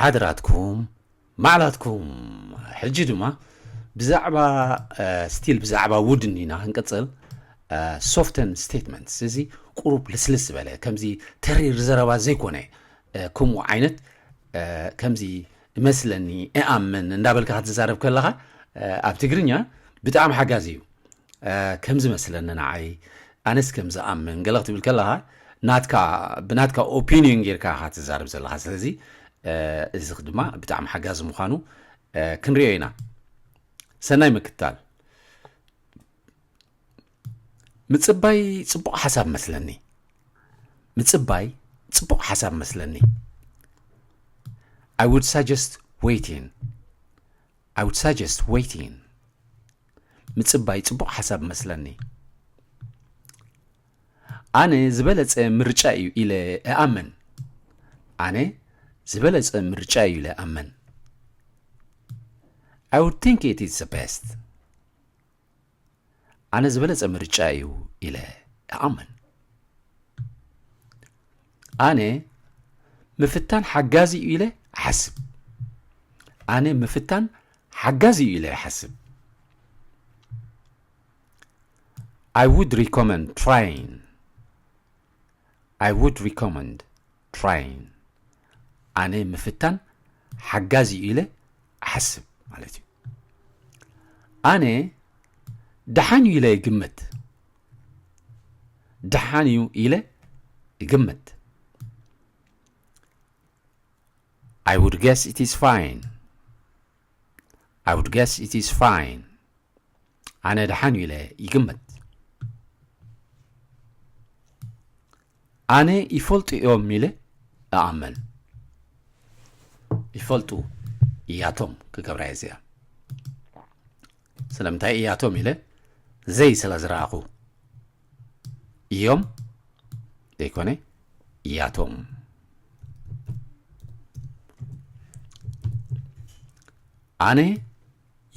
ሓደራትኩም ማዕላትኩም። ሕጂ ድማ ብዛዕባ ስቲል ብዛዕባ ውድን ኢና ክንቅፅል። ሶፍተን ስቴትመንትስ፣ እዚ ቁሩብ ልስልስ ዝበለ፣ ከምዚ ተሪር ዘረባ ዘይኮነ፣ ከምኡ ዓይነት፣ ከምዚ እመስለኒ፣ እኣምን እንዳበልካ ክትዛረብ ከለኻ፣ ኣብ ትግርኛ ብጣዕሚ ሓጋዚ እዩ። ከምዚ መስለኒ ንዓይ፣ ኣነስ ከም ዝኣምን ገለ ክትብል ከለኻ፣ ናትካ ብናትካ ኦፒኒዮን ጌርካ ኢኻ ትዛረብ ዘለኻ። ስለዚ እዚ ድማ ብጣዕሚ ሓጋዚ ምዃኑ ክንሪኦ ኢና። ሰናይ ምክታል። ምጽባይ ጽቡቕ ሓሳብ መስለኒ። ምጽባይ ጽቡቕ ሓሳብ መስለኒ። I would suggest waiting. I would suggest waiting. ምጽባይ ጽቡቕ ሓሳብ መስለኒ። ኣነ ዝበለጸ ምርጫ እዩ ኢለ እኣምን። ኣነ ዝበለጸ ምርጫ እዩ ኢለ እኣምን። I would think it is the best. ኣነ ዝበለጸ ምርጫ እዩ ኢለ እኣምን። ኣነ ምፍታን ሓጋዚ እዩ ኢለ እሓስብ። ኣነ ምፍታን ሓጋዚ እዩ ኢለ እሓስብ። I would recommend trying. I would recommend trying. ኣነ ምፍታን ሓጋዚ እዩ ኢለ እሓስብ ማለት እዩ። ኣነ ደሓን እዩ ኢለ ይግምት። ደሓን እዩ ኢለ ይግምት። I would guess it is fine. I would guess it is fine. ኣነ ደሓን እዩ ኢለ ይግምት። ኣነ ይፈልጡ እዮም ኢለ እኣምን። ይፈልጡ እያቶም ክገብራ እየ እዚኣ። ስለምንታይ እያቶም ኢለ? ዘይ ስለ ዝረኣኹ እዮም ዘይኮነ እያቶም። ኣነ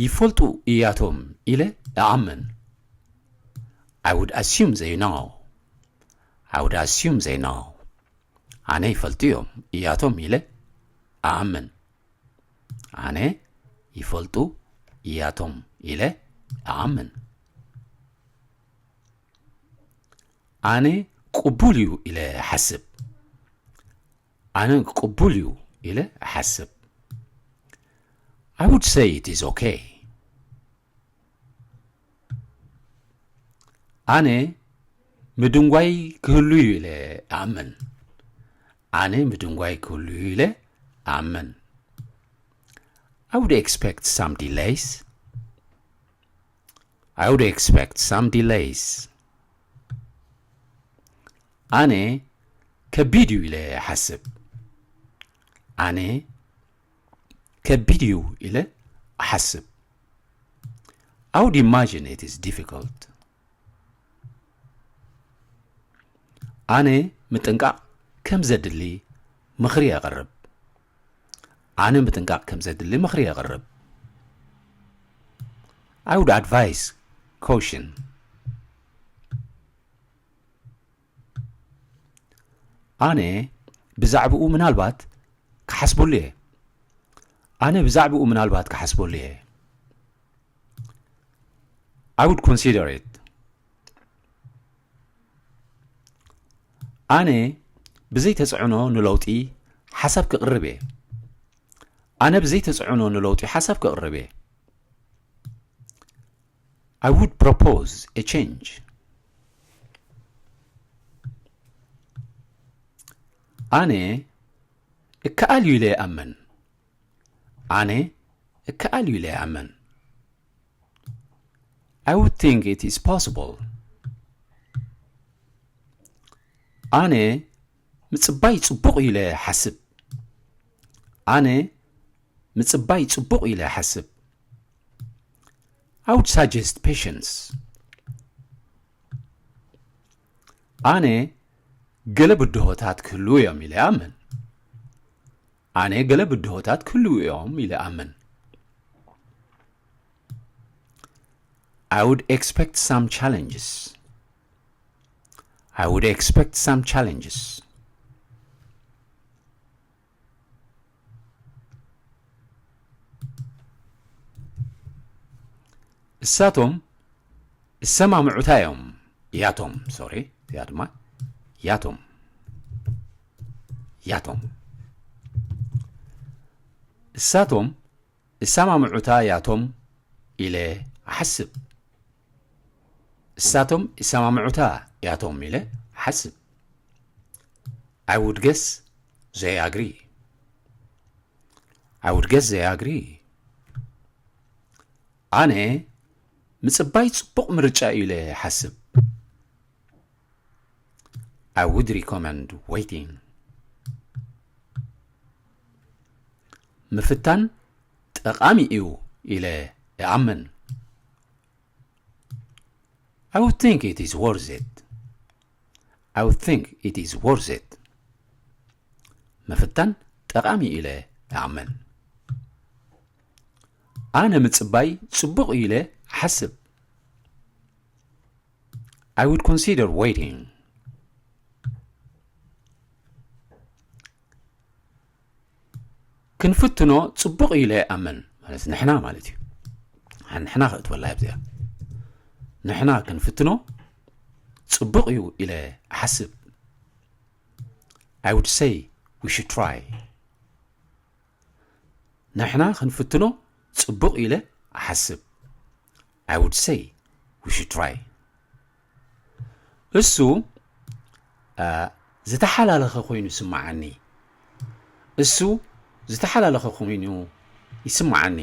ይፈልጡ እያቶም ኢለ እኣምን። I would assume they know. I would assume they know. ኣነ ይፈልጡ እዮም እያቶም ኢለ እኣምን። ኣነ ይፈልጡ እያቶም ኢለ እኣምን። ኣነ ቅቡል እዩ ኢለ እሓስብ። ኣነ ቅቡል እዩ ኢለ እሓስብ። I would say it is okay. ኣነ ምድንጓይ ክህሉ እዩ ኢለ እኣምን። ኣነ ምድንጓይ ክህሉ እዩ ኢለ እኣምን። I would expect some delays. I would expect some delays. ኣነ ከቢድ እዩ ኢለ እሓስብ። ኣነ ከቢድ እዩ ኢለ እሓስብ። I would imagine it is difficult. ኣነ ምጥንቃቕ ከም ዘድሊ ምኽሪ የቕርብ። ኣነ ምጥንቃቕ ከም ዘድሊ ምኽሪ የቕርብ። I would advise caution. ኣነ ብዛዕባኡ ምናልባት ክሓስበሉ እየ። ኣነ ብዛዕባኡ ምናልባት ክሓስበሉ እየ። I would consider it. ኣነ ብዘይ ተጽዕኖ ንለውጢ ሓሳብ ክቕርብ እየ። ኣነ ብዘይ ተጽዕኖ ንለውጢ ሓሳብ ክቕርብ እየ። I would propose a change. ኣነ እከኣል እዩ ኢለ እኣምን። ኣነ እከኣል እዩ ኢለ እኣምን። I would think it is possible. ኣነ ምጽባይ ጽቡቕ እዩ ኢለ እሓስብ። ኣነ ምጽባይ ጽቡቕ እዩ ኢለ እሓስብ። I would suggest patience. ኣነ ገለ ብድሆታት ክህልዉ እዮም ኢለ እኣምን። ኣነ ገለ ብድሆታት ክህልዉ እዮም ኢለ እኣምን። I would expect some challenges. I would expect some challenges. እሳቶም እሰማምዑታ እዮም። ያቶም፣ ሶሪ፣ እዚኣ ድማ ያቶም። ያቶም። እሳቶም እሰማምዑታ ያቶም ኢለ እሓስብ። እሳቶም እሰማምዑታ ያቶም ኢለ እሓስብ። I would guess they agree. I would guess they agree. ኣነ ምጽባይ ጽቡቕ ምርጫ እዩ ኢለ እሓስብ። I would recommend waiting. ምፍታን ጠቓሚ እዩ ኢለ እኣምን። I would think it is worth it. I would think it is worth it. ምፍታን ጠቓሚ ኢለ እኣምን። ኣነ ምጽባይ ጽቡቕ ኢለ እሓስብ። I would consider waiting. ክንፍትኖ ጽቡቕ ኢለ እኣምን። ማለት ንሕና ማለት እዩ። ንሕና ክእትወላ ኣብዚኣ። ንሕና ክንፍትኖ ጽቡቕ እዩ ኢለ እሓስብ። I would say we should try. ንሕና ክንፍትኖ ጽቡቕ ኢለ እሓስብ። I would say we should try. እሱ ዝተሓላለኸ ኮይኑ ይስምዓኒ። እሱ ዝተሓላለኸ ኮይኑ ይስምዓኒ።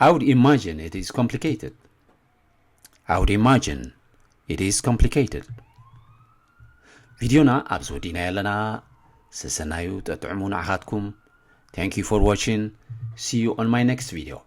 I would imagine it is complicated. I would imagine it is complicated. ቪድዮና ኣብዚ ወዲእና ኣለና። ሰሰናዩ ጠጥዕሙ ንዓኻትኩም። Thank you for watching. See you on my next video.